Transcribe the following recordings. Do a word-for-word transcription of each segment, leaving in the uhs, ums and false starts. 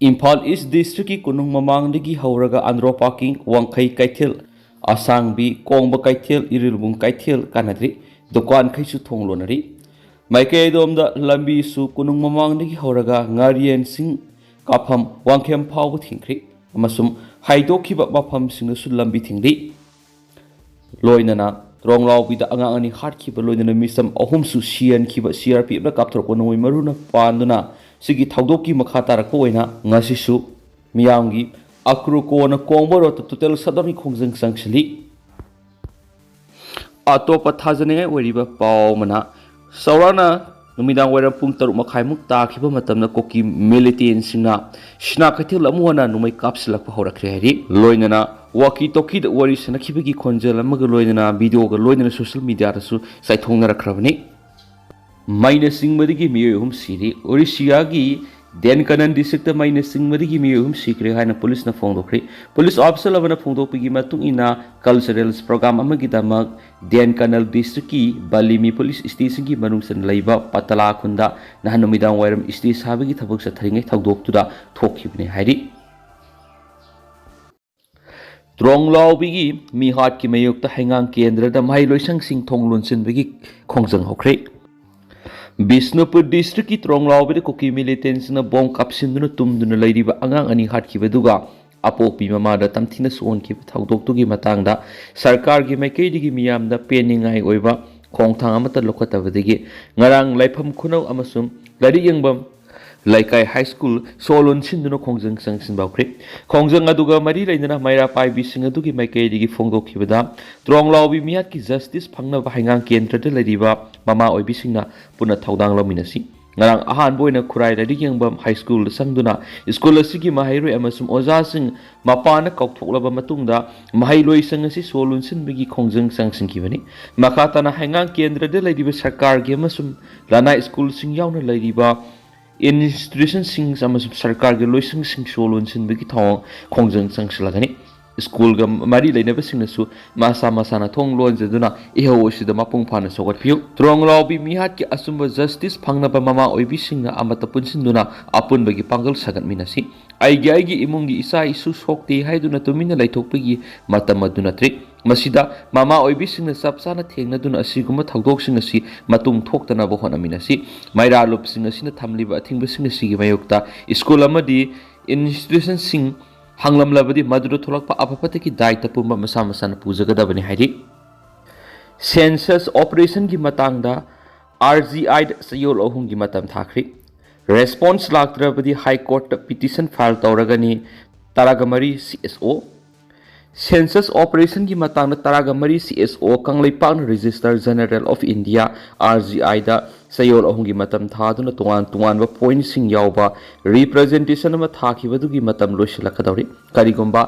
ꯏꯝꯐꯥꯜ ꯏꯁ ꯗꯤꯁꯇ꯭ꯔꯤꯛꯀꯤ ꯀꯣꯅꯨꯡ ꯃꯃꯥꯡꯗꯒꯤ ꯍꯧꯔꯒ ꯑꯟꯗ꯭ꯔꯣ ꯄꯥꯔꯀꯤꯡ, ꯋꯥꯡꯈꯩ ꯀꯩꯊꯦꯜ, ꯑꯁꯥꯡꯕꯤ, ꯀꯣꯡꯕ ꯀꯩꯊꯦꯜ, ꯏꯔꯤꯜꯕꯨꯡ ꯀꯩꯊꯦꯜ ꯀꯥꯟꯅꯗ꯭ꯔꯤ꯫ ꯗꯨꯀꯥꯟꯈꯩꯁꯨ ꯊꯣꯡ ꯂꯣꯟꯅꯔꯤ꯫ ꯃꯥꯏꯀꯩ ꯑꯗꯣꯝꯗ ꯂꯝꯕꯤꯁꯨ ꯀꯣꯅꯨꯡ ꯃꯃꯥꯡꯗꯒꯤ ꯍꯧꯔꯒ ꯉꯥꯔꯤꯌꯦꯟꯁꯤꯡ ꯀꯥꯐꯝ ꯋꯥꯡꯈꯦꯝ ꯐꯥꯎꯕ ꯊꯤꯡꯈ꯭ꯔꯤ ꯑꯃꯁꯨꯡ ꯍꯥꯏꯗꯣꯛꯈꯤꯕ ꯃꯐꯝꯁꯤꯡꯗꯁꯨ ꯂꯝꯕꯤ ꯊꯤꯡꯂꯤ꯫ ꯂꯣꯏꯅꯅ ꯇ꯭ꯔꯣꯡꯂꯥꯎꯕꯤꯗ ꯑꯉꯥꯡ ꯑꯅꯤ ꯍꯥꯠꯈꯤꯕ ꯂꯣꯏꯅꯅ ꯃꯤꯆꯝ ꯑꯍꯨꯝꯁꯨ ꯁꯤꯍꯟꯈꯤꯕ ꯁꯤ ꯑꯥꯔ ꯄꯤ ꯑꯦꯐꯅ ꯀꯥꯞꯊꯣꯔꯛꯄ ꯅꯣꯡꯃꯩ ꯃꯔꯨꯅ ꯄꯥꯟꯗꯨꯅ ꯁꯤꯒꯤ ꯊꯧꯗꯣꯛꯀꯤ ꯃꯈꯥ ꯇꯥꯔꯛꯄ ꯑꯣꯏꯅ ꯉꯁꯤꯁꯨ ꯃꯤꯌꯥꯝꯒꯤ ꯑꯀ꯭ꯔꯨꯀꯣꯅ ꯀꯣꯡꯕ ꯔꯣꯗꯇ ꯇꯣꯇꯦꯜ ꯁꯠꯗꯥꯎꯟꯒꯤ ꯈꯣꯡꯖꯪ ꯆꯪꯁꯤꯜꯂꯤ꯫ ꯑꯇꯣꯞꯄ ꯊꯥꯖꯅꯤꯡꯉꯥꯏ ꯑꯣꯏꯔꯤꯕ ꯄꯥꯎ ꯑꯃꯅ, ꯆꯥꯎꯔꯥꯛꯅ ꯅꯨꯃꯤꯗꯥꯡ ꯋꯥꯏꯔꯝ ꯄꯨꯡ ꯇꯔꯨꯛ ꯃꯈꯥꯏꯃꯨꯛ ꯇꯥꯈꯤꯕ ꯃꯇꯝꯗ ꯀꯨꯀꯤ ꯃꯤꯂꯤꯇꯦꯟꯁꯤꯡꯅ ꯁꯤꯅꯥ ꯀꯩꯊꯦꯜ ꯑꯃꯨꯛ ꯍꯟꯅ ꯅꯣꯡꯃꯩ ꯀꯥꯞꯁꯤꯜꯂꯛꯄ ꯍꯧꯔꯛꯈ꯭ꯔꯦ ꯍꯥꯏꯔꯤ꯫ ꯂꯣꯏꯅꯅ ꯋꯥꯀꯤ ꯇꯣꯀꯤꯗ ꯋꯥꯔꯤ ꯁꯥꯟꯅꯈꯤꯕꯒꯤ ꯈꯣꯟꯖꯦꯜ ꯑꯃꯒ ꯂꯣꯏꯅꯅ ꯚꯤꯗꯤꯑꯣꯒ ꯂꯣꯏꯅꯅ ꯁꯣꯁꯤꯌꯦꯜ ꯃꯤꯗꯤꯌꯥꯗꯁꯨ ꯆꯥꯏꯊꯣꯛꯅꯔꯛꯈ꯭ꯔꯕꯅꯤ꯫ ꯃꯩꯅ ꯆꯤꯡꯕꯗꯒꯤ ꯃꯤꯑꯣꯏ ꯑꯍꯨꯝ ꯁꯤꯔꯤ꯫ ꯑꯣꯔꯤꯁꯤꯌꯥꯒꯤ ꯗꯦꯟꯀꯅꯟ ꯗꯤꯁꯇ꯭ꯔꯤꯛꯇ ꯃꯩꯅ ꯆꯤꯡꯕꯗꯒꯤ ꯃꯤꯑꯣꯏ ꯑꯍꯨꯝ ꯁꯤꯈ꯭ꯔꯦ ꯍꯥꯏꯅ ꯄꯨꯂꯤꯁꯅ ꯐꯣꯡꯗꯣꯛꯈ꯭ꯔꯤ꯫ ꯄꯨꯂꯤꯁ ꯑꯣꯐꯤꯁꯔ ꯑꯃꯅ ꯐꯣꯡꯗꯣꯛꯄꯒꯤ ꯃꯇꯨꯡ ꯏꯟꯅ, ꯀꯜꯆꯔꯦꯜ ꯄ꯭ꯔꯣꯒ꯭ꯔꯥꯝ ꯑꯃꯒꯤꯗꯃꯛ ꯗꯦꯟꯀꯅꯟ ꯗꯤꯁꯇ꯭ꯔꯤꯛꯀꯤ ꯕꯂꯤꯃꯤ ꯄꯨꯂꯤꯁ ꯁ꯭ꯇꯦꯁꯟꯒꯤ ꯃꯅꯨꯡ ꯆꯟꯅ ꯂꯩꯕ ꯄꯇꯂꯥ ꯈꯨꯟꯗ ꯅꯍꯥꯟ ꯅꯨꯃꯤꯗꯥꯡ ꯋꯥꯏꯔꯝ ꯁ꯭ꯇꯦꯖ ꯁꯥꯕꯒꯤ ꯊꯕꯛ ꯆꯠꯊꯔꯤꯉꯩ ꯊꯧꯗꯣꯛꯇꯨꯗ ꯊꯣꯛꯈꯤꯕꯅꯤ ꯍꯥꯏꯔꯤ꯫ ꯇ꯭ꯔꯣꯡꯂꯥꯎꯕꯤꯒꯤ ꯃꯤꯍꯥꯠꯀꯤ ꯃꯥꯌꯣꯛꯇ ꯍꯩꯉꯥꯡ ꯀꯦꯟꯗ꯭ꯔꯗ ꯃꯍꯩ ꯂꯣꯏꯁꯪꯁꯤꯡ ꯊꯣꯡ ꯂꯣꯟꯁꯤꯟꯕꯒꯤ ꯈꯣꯡꯖꯪ ꯍꯧꯈ꯭ꯔꯦ꯫ ꯕꯤꯁꯅꯨꯄꯨꯔ ꯗꯤꯁꯇ꯭ꯔꯤꯛꯀꯤ ꯇ꯭ꯔꯣꯡꯂꯥꯎꯕꯤꯗ ꯀꯨꯀꯤ ꯃꯤꯂꯤꯇꯦꯟꯁꯤꯡꯅ ꯕꯣꯝ ꯀꯥꯞꯁꯤꯟꯗꯨꯅ ꯇꯨꯝꯗꯨꯅ ꯂꯩꯔꯤꯕ ꯑꯉꯥꯡ ꯑꯅꯤ ꯍꯥꯠꯈꯤꯕꯗꯨꯒ ꯑꯄꯣꯛꯄꯤ ꯃꯃꯥꯗ ꯇꯝꯊꯤꯅ ꯁꯣꯛꯍꯟꯈꯤꯕ ꯊꯧꯗꯣꯛꯇꯨꯒꯤ ꯃꯇꯥꯡꯗ ꯁꯔꯀꯥꯔꯒꯤ ꯃꯥꯏꯀꯩꯗꯒꯤ ꯃꯤꯌꯥꯝꯗ ꯄꯦꯟꯅꯤꯡꯉꯥꯏ ꯑꯣꯏꯕ ꯈꯣꯡꯊꯥꯡ ꯑꯃꯠꯇ ꯂꯧꯈꯠꯇꯕꯗꯒꯤ ꯉꯔꯥꯡ ꯂꯥꯏꯐꯝ ꯈꯨꯅꯧ ꯑꯃꯁꯨꯡ ꯂꯥꯏꯔꯤꯛ ꯌꯦꯡꯐꯝ ꯂꯩꯀꯥꯏ ꯍꯥꯏ ꯁ꯭ꯀꯨꯜ ꯁꯣ ꯂꯣꯟꯁꯤꯟꯗꯨꯅ ꯈꯣꯡꯖꯪ ꯆꯪꯁꯤꯟꯕ ꯍꯧꯈ꯭ꯔꯦ꯫ ꯈꯣꯡꯖꯪ ꯑꯗꯨꯒ ꯃꯔꯤ ꯂꯩꯅꯅ ꯃꯩꯔꯥ ꯄꯥꯏꯕꯤꯁꯤꯡ ꯑꯗꯨꯒꯤ ꯃꯥꯏꯀꯩꯗꯒꯤ ꯐꯣꯡꯗꯣꯛꯈꯤꯕꯗ, ꯇ꯭ꯔꯣꯡꯂꯥꯎꯕꯤ ꯃꯤꯍꯥꯠꯀꯤ ꯖꯁꯇꯤꯁ ꯐꯪꯅꯕ ꯍꯩꯉꯥꯡ ꯀꯦꯟꯗ꯭ꯔꯗ ꯂꯩꯔꯤꯕ ꯃꯃꯥ ꯑꯣꯏꯕꯤꯁꯤꯡꯅ ꯄꯨꯟꯅ ꯊꯧꯗꯥꯡ ꯂꯧꯃꯤꯟꯅꯁꯤ꯫ ꯉꯔꯥꯡ ꯑꯍꯥꯟꯕ ꯑꯣꯏꯅ ꯈꯨꯔꯥꯏ ꯂꯥꯏꯔꯤꯛ ꯌꯦꯡꯐꯝ ꯍꯥꯏ ꯁ꯭ꯀꯨꯜꯗ ꯆꯪꯗꯨꯅ ꯁ꯭ꯀꯨꯜ ꯑꯁꯤꯒꯤ ꯃꯍꯩꯔꯣꯏ ꯑꯃꯁꯨꯡ ꯑꯣꯖꯥꯁꯤꯡ ꯃꯄꯥꯟꯗ ꯀꯧꯊꯣꯛꯂꯕ ꯃꯇꯨꯡꯗ ꯃꯍꯩꯂꯣꯏꯁꯪ ꯑꯁꯤ ꯁꯣ ꯂꯣꯟꯁꯤꯟꯕꯒꯤ ꯈꯣꯡꯖꯪ ꯆꯪꯁꯤꯟꯈꯤꯕꯅꯤ꯫ ꯃꯈꯥ ꯇꯥꯅ ꯍꯩꯉꯥꯡ ꯀꯦꯟꯗ꯭ꯔꯗ ꯂꯩꯔꯤꯕ ꯁꯔꯀꯥꯔꯒꯤ ꯑꯃꯁꯨꯡ ꯂꯅꯥꯏ ꯁ꯭ꯀꯨꯜꯁꯤꯡ ꯌꯥꯎꯅ ꯂꯩꯔꯤꯕ ꯏꯟꯁꯇꯤꯇ꯭ꯌꯨꯁꯟꯁꯤꯡ ꯑꯃꯁꯨꯡ ꯁꯔꯀꯥꯔꯒꯤ ꯂꯣꯏꯁꯪꯁꯤꯡ ꯁꯣ ꯂꯣꯟꯁꯤꯟꯕꯒꯤ ꯊꯧꯑꯣꯡ ꯈꯣꯡꯖꯪ ꯆꯪꯁꯤꯜꯂꯒꯅꯤ꯫ ꯁ꯭ꯀꯨꯜꯒ ꯃꯔꯤ ꯂꯩꯅꯕꯁꯤꯡꯅꯁꯨ ꯃꯁꯥ ꯃꯁꯥꯅ ꯊꯣꯡ ꯂꯣꯟꯖꯗꯨꯅ ꯏꯍꯧ ꯑꯁꯤꯗ ꯃꯄꯨꯡ ꯐꯥꯅ ꯁꯧꯒꯠꯄꯤꯌꯨ꯫ ꯇ꯭ꯔꯣꯡꯂꯥꯎꯕꯤ ꯃꯤꯍꯥꯠꯀꯤ ꯑꯆꯨꯝꯕ ꯖꯁꯇꯤꯁ ꯐꯪꯅꯕ ꯃꯃꯥ ꯑꯣꯏꯕꯤꯁꯤꯡꯅ ꯑꯃꯠꯇ ꯄꯨꯟꯁꯤꯟꯗꯨꯅ ꯑꯄꯨꯟꯕꯒꯤ ꯄꯥꯡꯒꯜ ꯁꯥꯒꯠꯃꯤꯟꯅꯁꯤ꯫ ꯑꯩꯒꯤ ꯑꯩꯒꯤ ꯏꯃꯨꯡꯒꯤ ꯏꯆꯥ ꯏꯁꯨ ꯁꯣꯛꯇꯦ ꯍꯥꯏꯗꯨꯅ ꯇꯨꯃꯤꯟꯅ ꯂꯩꯊꯣꯛꯄꯒꯤ ꯃꯇꯝ ꯑꯗꯨ ꯅꯠꯇ꯭ꯔꯤ꯫ ꯃꯁꯤꯗ ꯃꯃꯥ ꯑꯣꯏꯕꯤꯁꯤꯡꯅ ꯆꯞ ꯆꯥꯅ ꯊꯦꯡꯅꯗꯨꯅ ꯑꯁꯤꯒꯨꯝꯕ ꯊꯧꯗꯣꯛꯁꯤꯡ ꯑꯁꯤ ꯃꯇꯨꯡ ꯊꯣꯛꯇꯅꯕ ꯍꯣꯠꯅꯃꯤꯟꯅꯁꯤ꯫ ꯃꯩꯔꯥ ꯂꯨꯞꯁꯤꯡ ꯑꯁꯤꯅ ꯊꯝꯂꯤꯕ ꯑꯊꯤꯡꯕꯁꯤꯡ ꯑꯁꯤꯒꯤ ꯃꯥꯌꯣꯛꯇ ꯁ꯭ꯀꯨꯜ ꯑꯃꯗꯤ ꯏꯟꯁꯇꯤꯇ꯭ꯌꯨꯁꯟꯁꯤꯡ ꯍꯥꯡꯂꯝꯂꯕꯗꯤ ꯃꯗꯨꯗ ꯊꯣꯛꯂꯛꯄ ꯑꯐ ꯐꯠꯇꯒꯤ ꯗꯥꯏꯇ ꯄꯨꯝꯕ ꯃꯁꯥ ꯃꯁꯥꯅ ꯄꯨꯖꯒꯗꯕꯅꯤ ꯍꯥꯏꯔꯤ꯫ ꯁꯦꯟꯁꯁ ꯑꯣꯄꯔꯦꯁꯟꯒꯤ ꯃꯇꯥꯡꯗ ꯑꯥꯔ ꯖꯤ ꯑꯥꯏꯗ ꯆꯌꯣꯜ ꯑꯍꯨꯝꯒꯤ ꯃꯇꯝ ꯊꯥꯈ꯭ꯔꯤ꯫ ꯔꯦꯁꯄꯣꯟꯁ ꯂꯥꯛꯇ꯭ꯔꯕꯗꯤ ꯍꯥꯏ ꯀꯣꯔꯠꯇ ꯄꯤꯇꯤꯁꯟ ꯐꯥꯏꯜ ꯇꯧꯔꯒꯅꯤ꯫ ꯇꯔꯥꯒ ꯃꯔꯤ ꯁꯤ ꯑꯦꯁ ꯑꯣ꯫ ꯁꯦꯟꯁꯁ ꯑꯣꯄꯔꯦꯁꯟꯒꯤ ꯃꯇꯥꯡꯗ ꯇꯔꯥꯒ ꯃꯔꯤ ꯁꯤ ꯑꯦꯁ ꯑꯣ ꯀꯪꯂꯩꯄꯥꯛꯅ registrar general of India, R G ꯑꯥꯏꯗ ꯆꯌꯣꯜ ꯑꯍꯨꯝꯒꯤ ꯃꯇꯝ ꯊꯥꯗꯨꯅ ꯇꯣꯉꯥꯟ ꯇꯣꯉꯥꯟꯕ ꯄꯣꯏꯟꯠꯁꯤꯡ ꯌꯥꯎꯕ ꯔꯤꯄ꯭ꯔꯖꯦꯟꯇꯦꯁꯟ ꯑꯃ ꯊꯥꯈꯤꯕꯗꯨꯒꯤ ꯃꯇꯝ ꯂꯣꯏꯁꯤꯜꯂꯛꯀꯗꯧꯔꯤ꯫ ꯀꯔꯤꯒꯨꯝꯕ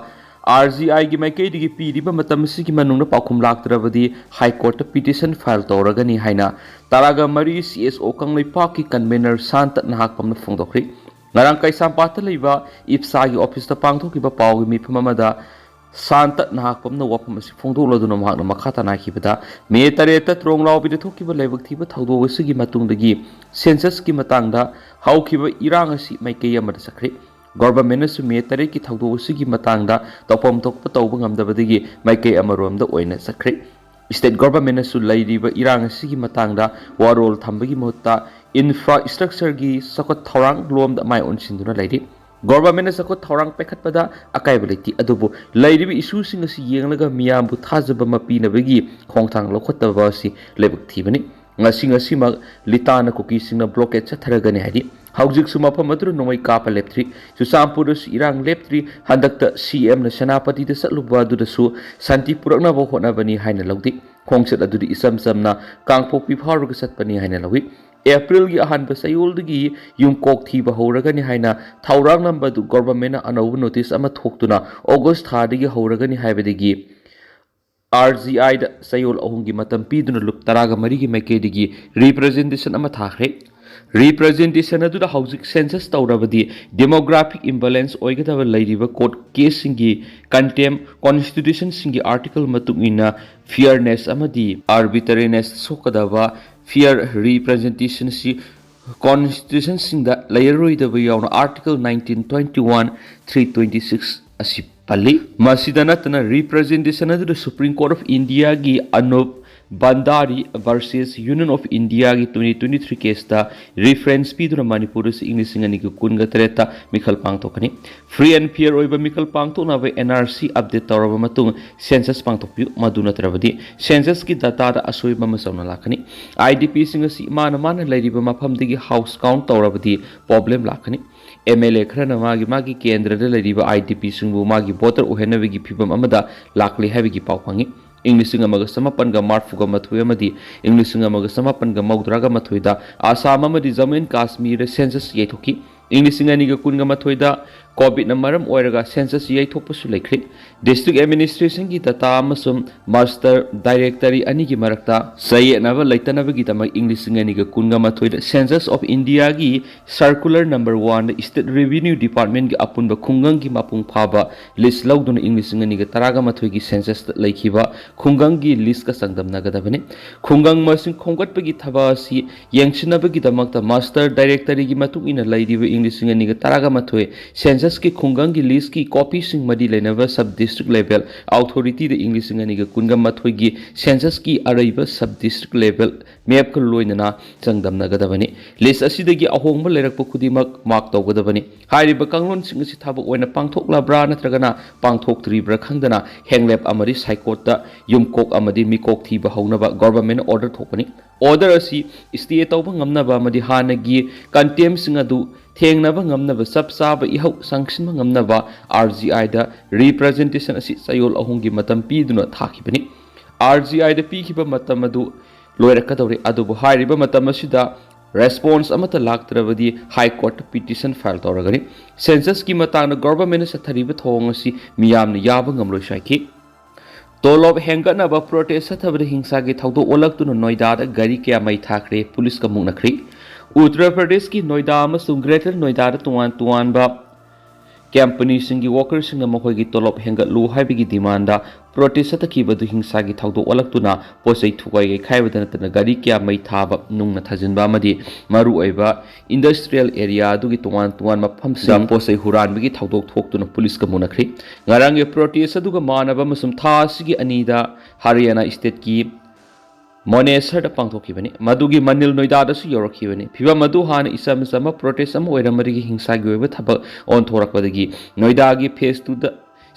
ꯑꯥꯔ ꯖꯤ ꯑꯥꯏꯒꯤ ꯃꯥꯏꯀꯩꯗꯒꯤ ꯄꯤꯔꯤꯕ ꯃꯇꯝ ꯑꯁꯤꯒꯤ ꯃꯅꯨꯡꯗ ꯄꯥꯎꯈꯨꯝ ꯂꯥꯛꯇ꯭ꯔꯕꯗꯤ ꯍꯥꯏ ꯀꯣꯔꯠꯇ ꯄꯤꯇꯤꯁꯟ ꯐꯥꯏꯜ ꯇꯧꯔꯒꯅꯤ ꯍꯥꯏꯅ ꯇꯔꯥꯒ ꯃꯔꯤ ꯁꯤ ꯑꯦꯁ ꯑꯣ ꯀꯪꯂꯩꯄꯥꯛꯀꯤ ꯀꯟꯚꯦꯅꯔ ꯁꯥꯟꯇ ꯅꯍꯥꯛꯄꯝꯅ ꯐꯣꯡꯗꯣꯛꯈ꯭ꯔꯤ꯫ ꯉꯔꯥꯡ ꯀꯩꯁꯥꯝꯄꯥꯠꯇ ꯂꯩꯕ ꯏꯞꯁꯥꯒꯤ ꯑꯣꯐꯤꯁꯇ ꯄꯥꯡꯊꯣꯛꯈꯤꯕ ꯄꯥꯎꯒꯤ ꯃꯤꯐꯝ ꯑꯃꯗ ꯁꯥꯟꯇ ꯅꯍꯥꯛꯄꯝꯅ ꯋꯥꯐꯝ ꯑꯁꯤ ꯐꯣꯡꯗꯣꯛꯂꯗꯨꯅ ꯃꯍꯥꯛꯅ ꯃꯈꯥ ꯇꯥꯅ ꯍꯥꯏꯈꯤꯕꯗ, ꯃꯦ ꯇꯔꯦꯠꯇ ꯇ꯭ꯔꯣꯡꯂꯥꯎꯕꯤꯗ ꯊꯣꯛꯈꯤꯕ ꯂꯥꯏꯕꯛ ꯊꯤꯕ ꯊꯧꯗꯣꯛ ꯑꯁꯤꯒꯤ ꯃꯇꯨꯡꯗꯒꯤ ꯁꯦꯟꯁꯁꯀꯤ ꯃꯇꯥꯡꯗ ꯍꯧꯈꯤꯕ ꯏꯔꯥꯡ ꯑꯁꯤ ꯃꯥꯏꯀꯩ ꯑꯃꯗ ꯆꯠꯈ꯭ꯔꯦ꯫ ꯒꯣꯚꯔꯟꯃꯦꯟꯠꯅꯁꯨ ꯃꯦ ꯇꯔꯦꯠꯀꯤ ꯊꯧꯗꯣꯛ ꯑꯁꯤꯒꯤ ꯃꯇꯥꯡꯗ ꯇꯧꯐꯝ ꯊꯣꯛꯄ ꯇꯧꯕ ꯉꯝꯗꯕꯗꯒꯤ ꯃꯥꯏꯀꯩ ꯑꯃꯔꯣꯝꯗ ꯑꯣꯏꯅ ꯆꯠꯈ꯭ꯔꯦ꯫ ꯁ꯭ꯇꯦꯠ ꯒꯣꯚꯔꯟꯃꯦꯟꯠꯅꯁꯨ ꯂꯩꯔꯤꯕ ꯏꯔꯥꯡ ꯑꯁꯤꯒꯤ ꯃꯇꯥꯡꯗ ꯋꯥꯔꯣꯜ ꯊꯝꯕꯒꯤ ꯃꯍꯨꯠꯇ ꯏꯟꯐ꯭ꯔꯥꯁ꯭ꯇ꯭ꯔꯛꯆꯔꯒꯤ ꯆꯥꯎꯈꯠ ꯊꯧꯔꯥꯡ ꯂꯣꯝꯗ ꯃꯥꯏ ꯑꯣꯟꯁꯤꯟꯗꯨꯅ ꯂꯩꯔꯤ꯫ ꯒꯣꯚꯔꯟꯃꯦꯟꯠꯅ ꯆꯥꯎꯈꯠ ꯊꯧꯔꯥꯡ ꯄꯥꯏꯈꯠꯄꯗ ꯑꯀꯥꯏꯕ ꯂꯩꯇꯦ, ꯑꯗꯨꯕꯨ ꯂꯩꯔꯤꯕ ꯏꯁꯨꯁꯤꯡ ꯑꯁꯤ ꯌꯦꯡꯂꯒ ꯃꯤꯌꯥꯝꯕꯨ ꯊꯥꯖꯕ ꯑꯃ ꯄꯤꯅꯕꯒꯤ ꯈꯣꯡꯊꯥꯡ ꯂꯧꯈꯠꯇꯕ ꯑꯁꯤ ꯂꯥꯏꯕꯛ ꯊꯤꯕꯅꯤ꯫ ꯉꯁꯤ ꯉꯁꯤꯃꯛ ꯂꯤꯇꯥꯟꯅ ꯀꯨꯀꯤꯁꯤꯡꯅ ꯕ꯭ꯂꯣꯀꯦꯠ ꯆꯠꯊꯔꯒꯅꯤ ꯍꯥꯏꯔꯤ꯫ ꯍꯧꯖꯤꯛꯁꯨ ꯃꯐꯝ ꯑꯗꯨꯗ ꯅꯣꯡꯃꯩ ꯀꯥꯞꯄ ꯂꯦꯞꯇ꯭ꯔꯤ꯫ ꯆꯨꯔꯆꯥꯟꯄꯨꯔꯗꯁꯨ ꯏꯔꯥꯡ ꯂꯦꯞꯇ꯭ꯔꯤ꯫ ꯍꯟꯗꯛꯇ ꯁꯤ ꯑꯦꯝꯅ ꯁꯦꯅꯥꯄꯇꯤꯗ ꯆꯠꯂꯨꯕ ꯑꯗꯨꯗꯁꯨ ꯁꯥꯟꯇꯤ ꯄꯨꯔꯛꯅꯕ ꯍꯣꯠꯅꯕꯅꯤ ꯍꯥꯏꯅ ꯂꯧꯗꯦ꯫ ꯈꯣꯡꯆꯠ ꯑꯗꯨꯗꯤ ꯏꯆꯝ ꯆꯝꯅ ꯀꯥꯡꯄꯣꯛꯄꯤ ꯐꯥꯎꯔꯒ ꯆꯠꯄꯅꯤ ꯍꯥꯏꯅ ꯂꯧꯏ꯫ ꯑꯦꯄ꯭ꯔꯤꯜꯒꯤ ꯑꯍꯥꯟꯕ ꯆꯌꯣꯜꯗꯒꯤ ꯌꯨꯝꯀꯣꯛ ꯊꯤꯕ ꯍꯧꯔꯒꯅꯤ ꯍꯥꯏꯅ ꯊꯧꯔꯥꯡꯂꯝꯕ ꯑꯗꯨ ꯒꯣꯚꯔꯟꯃꯦꯟꯠꯅ ꯑꯅꯧꯕ ꯅꯣꯇꯤꯁ ꯑꯃ ꯊꯣꯛꯇꯨꯅ ꯑꯣꯒꯁ꯭ꯠ ꯊꯥꯗꯒꯤ ꯍꯧꯔꯒꯅꯤ ꯍꯥꯏꯕꯗꯒꯤ ꯑꯥꯔ ꯖꯤ ꯑꯥꯏꯗ ꯆꯌꯣꯜ ꯑꯍꯨꯝꯒꯤ ꯃꯇꯝ ꯄꯤꯗꯨꯅ ꯂꯨꯞ ꯇꯔꯥꯒ ꯃꯔꯤꯒꯤ ꯃꯥꯏꯀꯩꯗꯒꯤ ꯔꯤꯄ꯭ꯔꯖꯦꯟꯇꯦꯁꯟ ꯑꯃ ꯊꯥꯈ꯭ꯔꯦ꯫ Representation ꯑꯗꯨꯗ ꯍꯧꯖꯤꯛ census ꯇꯧꯔꯕꯗꯤ demographic imbalance ꯑꯣꯏꯒꯗꯕ ꯂꯩꯔꯤꯕ court caseꯁꯤꯡꯒꯤ contempt, constitutionꯁꯤꯡꯒꯤ article ꯃꯇꯨꯡ ꯏꯟꯅ fairness ꯑꯃꯗꯤ arbitrariness ꯁꯣꯛꯀꯗꯕ fair representationꯁꯤ constitutionꯁꯤꯡꯗ ꯂꯩꯔꯔꯣꯏꯗꯕ ꯌꯥꯎꯅ article nineteen twenty one, three twenty six ꯑꯁꯤ ꯄꯜꯂꯤ꯫ ꯃꯁꯤꯗ ꯅꯠꯇꯅ representation ꯑꯗꯨꯗ Supreme Court of Indiaꯒꯤ Anup Bhandari versus Union of Indiaꯒꯤ twenty twenty three caseꯇ reference ꯄꯤꯗꯨꯅ ꯃꯅꯤꯄꯨꯔꯗꯁꯨ ꯏꯪ ꯂꯤꯁꯤꯡ ꯑꯅꯤꯒ ꯀꯨꯟꯒ ꯇꯔꯦꯠꯇ ꯃꯤꯈꯜ ꯄꯥꯡꯊꯣꯛꯀꯅꯤ꯫ Free and fair ꯑꯣꯏꯕ ꯃꯤꯈꯜ ꯄꯥꯡꯊꯣꯛꯅꯕ N R C update ꯇꯧꯔꯕ ꯃꯇꯨꯡ census ꯄꯥꯡꯊꯣꯛꯄꯤꯌꯨ꯫ ꯃꯗꯨ ꯅꯠꯇ꯭ꯔꯕꯗꯤ censusꯀꯤ dataꯗ ꯑꯁꯣꯏꯕ ꯑꯃ ꯆꯥꯎꯅ ꯂꯥꯛꯀꯅꯤ꯫ IDPꯁꯤꯡ ꯑꯁꯤ ꯃꯥꯅ ꯃꯥꯅ ꯂꯩꯔꯤꯕ ꯃꯐꯝꯗꯒꯤ house count ꯇꯧꯔꯕꯗꯤ problem ꯂꯥꯛꯀꯅꯤ꯫ MLA ꯈꯔꯅ ꯃꯥꯒꯤ ꯃꯥꯒꯤ ꯀꯦꯟꯗ꯭ꯔꯗ ꯂꯩꯔꯤꯕ IDPꯁꯤꯡꯕꯨ ꯃꯥꯒꯤ voter ꯑꯣꯏꯍꯟꯅꯕꯒꯤ ꯐꯤꯚꯝ ꯑꯃꯗ ꯂꯥꯛꯂꯦ ꯍꯥꯏꯕꯒꯤ ꯄꯥꯎ ꯐꯪꯉꯤ꯫ ꯏꯪ ꯂꯤꯁꯤꯡ ꯑꯃꯒ ꯆꯃꯥꯄꯟꯒ ꯃꯔꯐꯨꯒ ꯃꯥꯊꯣꯏ ꯑꯃꯗꯤ ꯏꯪ ꯂꯤꯁꯤꯡ ꯑꯃꯒ ꯆꯃꯥꯄꯟꯒ ꯃꯧꯗ꯭ꯔꯥꯒ ꯃꯥꯊꯣꯏꯗ ꯑꯁꯥꯝ ꯑꯃꯗꯤ ꯖꯝꯃꯨ ꯑꯦꯟ ꯀꯥꯁꯃꯤꯔꯗ census ꯌꯩꯊꯣꯛꯈꯤ꯫ ꯏꯪ ꯂꯤꯁꯤꯡ ꯑꯅꯤꯒ ꯀꯨꯟꯒ ꯃꯥꯊꯣꯏꯗ COVIDꯅ ꯃꯔꯝ ꯑꯣꯏꯔꯒ census ꯌꯩꯊꯣꯛꯄꯁꯨ ꯂꯩꯈ꯭ꯔꯦ꯫ District administrationꯒꯤ data ꯑꯃꯁꯨꯡ master directory ꯑꯅꯤꯒꯤ ꯃꯔꯛꯇ ꯆꯌꯦꯠꯅꯕ ꯂꯩꯇꯅꯕꯒꯤꯗꯃꯛ ꯏꯪ ꯂꯤꯁꯤꯡ ꯑꯅꯤꯒ ꯀꯨꯟꯒ ꯃꯥꯊꯣꯏꯗ Census of Indiaꯒꯤ circular number oneꯗ state revenue departmentꯀꯤ ꯑꯄꯨꯟꯕ ꯈꯨꯡꯒꯪꯒꯤ ꯃꯄꯨꯡ ꯐꯥꯕ list ꯂꯧꯗꯨꯅ ꯏꯪ ꯂꯤꯁꯤꯡ ꯑꯅꯤꯒ ꯇꯔꯥꯒ ꯃꯥꯊꯣꯏꯒꯤ censusꯇ ꯂꯩꯈꯤꯕ ꯈꯨꯡꯒꯪꯒꯤ listꯀ ꯆꯥꯡꯗꯝꯅꯒꯗꯕꯅꯤ꯫ ꯈꯨꯡꯒꯪ ꯃꯁꯤꯡ ꯈꯣꯝꯒꯠꯄꯒꯤ ꯊꯕꯛ ꯑꯁꯤ ꯌꯦꯡꯁꯤꯟꯅꯕꯒꯤꯗꯃꯛꯇ master directoryꯒꯤ ꯃꯇꯨꯡ ꯏꯟꯅ ꯂꯩꯔꯤꯕ ꯏꯪ ꯂꯤꯁꯤꯡ ꯑꯅꯤꯒ ꯇꯔꯥꯒ ꯃꯥꯊꯣꯏ censusꯀꯤ ꯈꯨꯡꯒꯪꯒꯤ listꯀꯤ copyꯁꯤꯡ ꯃꯔꯤ ꯂꯩꯅꯕ sub district level authorityꯗ ꯏꯪ ꯂꯤꯁꯤꯡ ꯑꯅꯤꯒ ꯀꯨꯟꯒ ꯃꯥꯊꯣꯏꯒꯤ censusꯀꯤ ꯑꯔꯩꯕ sub district level mapꯀ ꯂꯣꯏꯅꯅ ꯆꯥꯡꯗꯝꯅꯒꯗꯕꯅꯤ꯫ List ꯑꯁꯤꯗꯒꯤ ꯑꯍꯣꯡꯕ ꯂꯩꯔꯛꯄ ꯈꯨꯗꯤꯡꯃꯛ mark ꯇꯧꯒꯗꯕꯅꯤ꯫ ꯍꯥꯏꯔꯤꯕ ꯀꯥꯡꯂꯣꯟꯁꯤꯡ ꯑꯁꯤ ꯊꯕꯛ ꯑꯣꯏꯅ ꯄꯥꯡꯊꯣꯛꯂꯕ꯭ꯔꯥ ꯅꯠꯇ꯭ꯔꯒꯅ ꯄꯥꯡꯊꯣꯛꯇ꯭ꯔꯤꯕ꯭ꯔꯥ ꯈꯪꯗꯅ ꯍꯦꯡꯂꯦꯞ ꯑꯃꯗꯤ ꯁꯥꯏꯀꯣꯠꯇ ꯌꯨꯝꯀꯣꯛ ꯑꯃꯗꯤ ꯃꯤꯀꯣꯛ ꯊꯤꯕ ꯍꯧꯅꯕ governmentꯅ order ꯊꯣꯛꯄꯅꯤ꯫ Order ꯑꯁꯤ stay ꯇꯧꯕ ꯉꯝꯅꯕ ꯑꯃꯗꯤ ꯍꯥꯟꯅꯒꯤ contemptꯁꯤꯡ ꯑꯗꯨ ꯊꯦꯡꯅꯕ ꯉꯝꯅꯕ, ꯆꯞ ꯆꯥꯕ ꯏꯍꯧ ꯆꯪꯁꯤꯟꯕ ꯉꯝꯅꯕ RGIꯗ representation ꯑꯁꯤ ꯆꯌꯣꯜ ꯑꯍꯨꯝꯒꯤ ꯃꯇꯝ ꯄꯤꯗꯨꯅ ꯊꯥꯈꯤꯕꯅꯤ꯫ RGIꯗ ꯄꯤꯈꯤꯕ ꯃꯇꯝ ꯑꯗꯨ ꯂꯣꯏꯔꯛꯀꯗꯧꯔꯦ, ꯑꯗꯨꯕꯨ ꯍꯥꯏꯔꯤꯕ ꯃꯇꯝ ꯑꯁꯤꯗ response ꯑꯃꯠꯇ ꯂꯥꯛꯇ꯭ꯔꯕꯗꯤ High Courtꯇ petition file ꯇꯧꯔꯒꯅꯤ꯫ Censusꯀꯤ ꯃꯇꯥꯡꯗ governmentꯅ ꯆꯠꯊꯔꯤꯕ ꯊꯧꯑꯣꯡ ꯑꯁꯤ ꯃꯤꯌꯥꯝꯅ ꯌꯥꯕ ꯉꯝꯂꯣꯏꯁꯨ ꯍꯥꯏꯈꯤ꯫ ꯇꯣꯂꯣꯞ ꯍꯦꯟꯒꯠꯅꯕ protest ꯆꯠꯊꯕꯗ ꯍꯤꯡꯁꯥꯒꯤ ꯊꯧꯗꯣꯛ ꯑꯣꯜꯂꯛꯇꯨꯅ ꯅꯣꯏꯗꯥꯗ ꯒꯥꯔꯤ ꯀꯌꯥ ꯃꯩ ꯊꯥꯈ꯭ꯔꯦ, ꯄꯨꯂꯤꯁꯀ ꯃꯨꯛꯅꯈ꯭ꯔꯦ꯫ ꯎꯠꯇꯔ ꯄ꯭ꯔꯗꯦꯁꯀꯤ ꯅꯣꯏꯗꯥ ꯑꯃꯁꯨꯡ ꯒ꯭ꯔꯦꯇꯔ ꯅꯣꯏꯗꯥꯗ ꯇꯣꯉꯥꯟ ꯇꯣꯉꯥꯟꯕ ꯀꯝꯄꯅꯤꯁꯤꯡꯒꯤ ꯋꯥꯀꯔꯁꯤꯡꯅ ꯃꯈꯣꯏꯒꯤ ꯇꯣꯂꯣꯞ ꯍꯦꯟꯒꯠꯂꯨ ꯍꯥꯏꯕꯒꯤ ꯗꯤꯃꯥꯟꯗ ꯄ꯭ꯔꯣꯇꯦꯁ ꯆꯠꯊꯈꯤꯕ ꯑꯗꯨ ꯍꯤꯡꯁꯥꯒꯤ ꯊꯧꯗꯣꯛ ꯑꯣꯜꯂꯛꯇꯨꯅ ꯄꯣꯠ ꯆꯩ ꯊꯨꯒꯥꯏ ꯌꯩꯈꯥꯏꯕꯗ ꯅꯠꯇꯅ ꯒꯥꯔꯤ ꯀꯌꯥ ꯃꯩ ꯊꯥꯕ, ꯅꯨꯡꯅ ꯊꯥꯖꯤꯟꯕ ꯑꯃꯗꯤ ꯃꯔꯨꯑꯣꯏꯕ ꯏꯟꯗꯁꯇ꯭ꯔꯤꯌꯦꯜ ꯑꯦꯔꯤꯌꯥ ꯑꯗꯨꯒꯤ ꯇꯣꯉꯥꯟ ꯇꯣꯉꯥꯟꯕ ꯃꯐꯝꯁꯤꯡ ꯄꯣꯠ ꯆꯩ ꯍꯨꯔꯥꯟꯕꯒꯤ ꯊꯧꯗꯣꯛ ꯊꯣꯛꯇꯨꯅ ꯄꯨꯂꯤꯁꯀ ꯃꯨꯅꯈ꯭ꯔꯤ꯫ ꯉꯔꯥꯡꯒꯤ ꯄ꯭ꯔꯣꯇꯦꯁ ꯑꯗꯨꯒ ꯃꯥꯟꯅꯕ ꯑꯃꯁꯨꯡ ꯊꯥ ꯑꯁꯤꯒꯤ ꯑꯅꯤꯗ ꯍꯔꯤꯌꯥꯅꯥ ꯁ꯭ꯇꯦꯠꯀꯤ ꯃꯣꯅꯦꯁꯔꯗ ꯄꯥꯡꯊꯣꯛꯈꯤꯕꯅꯤ꯫ ꯃꯗꯨꯒꯤ ꯃꯅꯤꯜ ꯅꯣꯏꯗꯥꯗꯁꯨ ꯌꯧꯔꯛꯈꯤꯕꯅꯤ꯫ ꯐꯤꯚꯝ ꯑꯗꯨ ꯍꯥꯟꯅ ꯏꯆꯝ ꯆꯝꯕ ꯄ꯭ꯔꯣꯇꯦꯁ ꯑꯃ ꯑꯣꯏꯔꯝꯕꯗꯒꯤ ꯍꯤꯡꯁꯥꯒꯤ ꯑꯣꯏꯕ ꯊꯕꯛ ꯑꯣꯟꯊꯣꯔꯛꯄꯗꯒꯤ ꯅꯣꯏꯗꯥꯒꯤ ꯐꯦꯁ ꯇꯨꯗ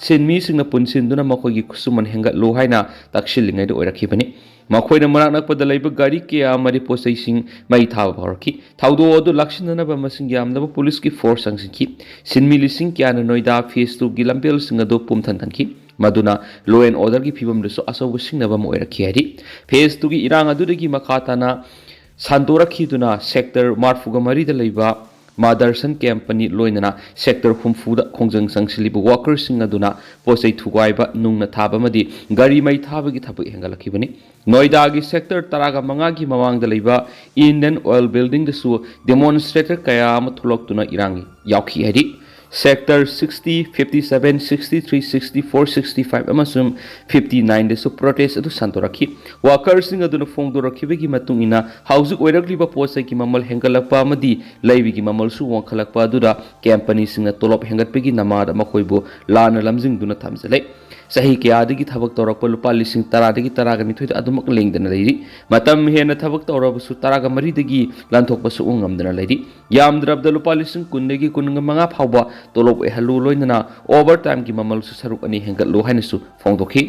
ꯁꯤꯟꯃꯤꯁꯤꯡꯅ ꯄꯨꯟꯁꯤꯟꯗꯨꯅ ꯃꯈꯣꯏꯒꯤ ꯈꯨꯠꯁꯨꯃꯟ ꯍꯦꯟꯒꯠꯂꯨ ꯍꯥꯏꯅ ꯇꯛꯁꯤꯜꯂꯤꯉꯩꯗ ꯑꯣꯏꯔꯛꯈꯤꯕꯅꯤ꯫ ꯃꯈꯣꯏꯅ ꯃꯅꯥꯛ ꯅꯛꯄꯗ ꯂꯩꯕ ꯒꯥꯔꯤ ꯀꯌꯥ ꯑꯃꯗꯤ ꯄꯣꯠ ꯆꯩꯁꯤꯡ ꯃꯩ ꯊꯥꯕ ꯍꯧꯔꯛꯈꯤ꯫ ꯊꯧꯗꯣꯛ ꯑꯗꯨ ꯂꯥꯛꯁꯤꯟꯅꯅꯕ ꯃꯁꯤꯡ ꯌꯥꯝꯂꯕ ꯄꯨꯂꯤꯁꯀꯤ ꯐꯣꯔꯁ ꯆꯪꯁꯤꯟꯈꯤ꯫ ꯁꯤꯟꯃꯤ ꯂꯤꯁꯤꯡ ꯀꯌꯥꯅ ꯅꯣꯏꯗꯥ ꯐꯦꯁ ꯇꯨꯒꯤ ꯂꯝꯕꯦꯜꯁꯤꯡ ꯑꯗꯨ ꯄꯨꯝꯊꯟ ꯊꯟꯈꯤ꯫ ꯃꯗꯨꯅ ꯂꯣ ꯑꯦꯟ ꯑꯣꯔꯗꯔꯒꯤ ꯐꯤꯕꯝꯗꯁꯨ ꯑꯆꯧꯕ ꯁꯤꯡꯅꯕ ꯑꯃ ꯑꯣꯏꯔꯛꯈꯤ ꯍꯥꯏꯔꯤ꯫ ꯐꯦꯁ ꯇꯨꯒꯤ ꯏꯔꯥꯡ ꯑꯗꯨꯗꯒꯤ ꯃꯈꯥ ꯇꯥꯅ ꯁꯟꯗꯣꯔꯛꯈꯤꯗꯨꯅ ꯁꯦꯛꯇꯔ ꯃꯔꯤꯐꯨꯒ ꯃꯔꯤꯗ ꯂꯩꯕ ꯃꯥꯗꯔꯁꯟ ꯀꯝꯄꯅꯤ ꯂꯣꯏꯅꯅ ꯁꯦꯛꯇꯔ ꯍꯨꯝꯐꯨꯗ ꯈꯣꯡꯖꯪ ꯆꯪꯁꯤꯜꯂꯤꯕ ꯋꯥꯀꯔꯁꯤꯡ ꯑꯗꯨꯅ ꯄꯣꯠ ꯆꯩ ꯊꯨꯒꯥꯏꯕ, ꯅꯨꯡꯅ ꯊꯥꯕ ꯑꯃꯗꯤ ꯒꯥꯔꯤ ꯃꯩ ꯊꯥꯕꯒꯤ ꯊꯕꯛ ꯍꯦꯟꯒꯠꯂꯛꯈꯤꯕꯅꯤ꯫ ꯅꯣꯏꯗꯥꯒꯤ ꯁꯦꯛꯇꯔ ꯇꯔꯥꯒ ꯃꯉꯥꯒꯤ ꯃꯃꯥꯡꯗ ꯂꯩꯕ ꯏꯟꯗꯤꯌꯟ ꯑꯣꯏꯜ ꯕꯤꯜꯗꯤꯡꯗꯁꯨ ꯗꯦꯃꯣꯟꯁꯇ꯭ꯔꯦꯇꯔ ꯀꯌꯥ ꯑꯃ ꯊꯣꯛꯂꯛꯇꯨꯅ ꯏꯔꯥꯡ ꯌꯥꯎꯈꯤ ꯍꯥꯏꯔꯤ꯫ Sector sixty, fifty seven, sixty three, sixty four, sixty five ꯑꯃꯁꯨꯡ ꯐꯤꯐꯇꯤ ꯅꯥꯏꯟꯗꯁꯨ ꯄ꯭ꯔꯣꯇꯦꯁ ꯑꯗꯨ ꯁꯟꯗꯣꯔꯛꯈꯤ꯫ ꯋꯥꯀꯔꯁꯤꯡ ꯑꯗꯨꯅ ꯐꯣꯡꯗꯣꯔꯛꯈꯤꯕꯒꯤ ꯃꯇꯨꯡ ꯏꯟꯅ ꯍꯧꯖꯤꯛ ꯑꯣꯏꯔꯛꯂꯤꯕ ꯄꯣꯠ ꯆꯩꯒꯤ ꯃꯃꯜ ꯍꯦꯟꯒꯠꯂꯛꯄ ꯑꯃꯗꯤ ꯂꯩꯕꯒꯤ ꯃꯃꯜꯁꯨ ꯋꯥꯡꯈꯠꯂꯛꯄ ꯑꯗꯨꯗ ꯀꯝꯄꯅꯤꯁꯤꯡꯅ ꯇꯣꯂꯣꯞ ꯍꯦꯟꯒꯠꯄꯒꯤ ꯅꯃꯥꯗ ꯃꯈꯣꯏꯕꯨ ꯂꯥꯟꯅ ꯂꯝꯖꯤꯡꯗꯨꯅ ꯊꯝꯖꯤꯜꯂꯦ꯫ ꯆꯍꯤ ꯀꯌꯥꯗꯒꯤ ꯊꯕꯛ ꯇꯧꯔꯛꯄ ꯂꯨꯄꯥ ꯂꯤꯁꯤꯡ ꯇꯔꯥꯗꯒꯤ ꯇꯔꯥꯒ ꯅꯤꯊꯣꯏꯗ ꯑꯗꯨꯃꯛ ꯂꯦꯡꯗꯅ ꯂꯩꯔꯤ꯫ ꯃꯇꯝ ꯍꯦꯟꯅ ꯊꯕꯛ ꯇꯧꯔꯕꯁꯨ ꯇꯔꯥꯒ ꯃꯔꯤꯗꯒꯤ ꯂꯥꯟꯊꯣꯛꯄ ꯁꯨꯛꯉꯝ ꯉꯝꯗꯅ ꯂꯩꯔꯤ꯫ ꯌꯥꯝꯗ꯭ꯔꯕꯗ ꯂꯨꯄꯥ ꯂꯤꯁꯤꯡ ꯀꯨꯟꯗꯒꯤ ꯀꯨꯟꯒ ꯃꯉꯥ ꯐꯥꯎꯕ ꯇꯣꯂꯣꯞ ꯑꯣꯏꯍꯜꯂꯨ ꯂꯣꯏꯅꯅ ꯑꯣꯚꯔ ꯇꯥꯏꯝꯒꯤ ꯃꯃꯜꯁꯨ ꯁꯔꯨꯛ ꯑꯅꯤ ꯍꯦꯟꯒꯠꯂꯨ ꯍꯥꯏꯅꯁꯨ ꯐꯣꯡꯗꯣꯛꯈꯤ꯫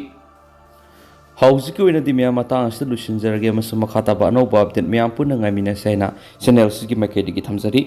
ꯍꯧꯖꯤꯛꯀꯤ ꯑꯣꯏꯅꯗꯤ ꯃꯌꯥꯝ ꯃꯇꯥꯡ ꯑꯁꯤꯗ ꯂꯣꯏꯁꯤꯟꯖꯔꯒꯦ ꯑꯃꯁꯨꯡ ꯃꯈꯥ ꯇꯥꯕ ꯑꯅꯧꯕ ꯑꯞꯗꯦꯠ ꯃꯌꯥꯝ ꯄꯨꯟꯅ ꯉꯥꯏꯃꯤꯟꯅꯁꯦ ꯍꯥꯏꯅ ꯆꯦꯅꯦꯜ ꯑꯁꯤꯒꯤ ꯃꯥꯏꯀꯩꯗꯒꯤ ꯊꯝꯖꯔꯤ꯫